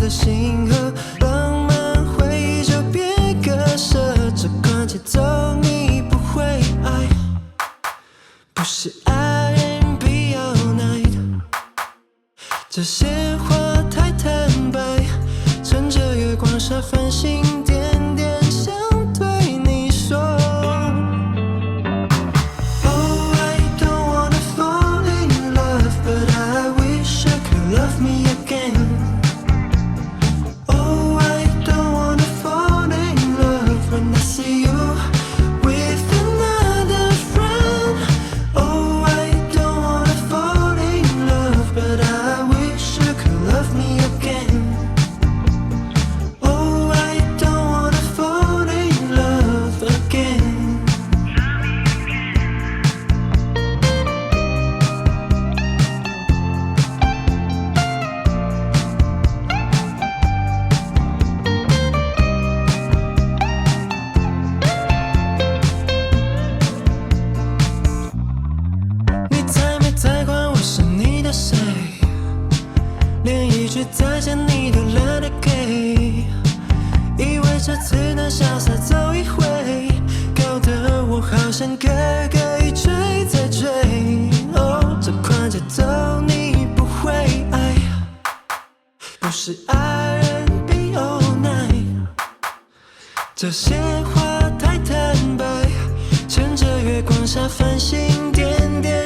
的星河，浪漫回憶就別割捨，這款節奏你不會愛，不是 R&B all night，這些話太坦白，趁著月光下繁星點點，想對你說。Oh, I don't wanna fall in love, but I wish you could love me again. Oh, I don't wanna fall in love when I see you with another friend. Oh, I don't wanna fall in love, but I wish you could love me again. Oh, I don't wanna fall in love again. 你才沒在管我是你的誰，連一句再見你都懶得給，以為這次能瀟灑走一回，搞得我好像個個一追再追。哦，這款節奏你不會愛，不是 R&B all night，這些話太坦白，趁著月光下繁星點點。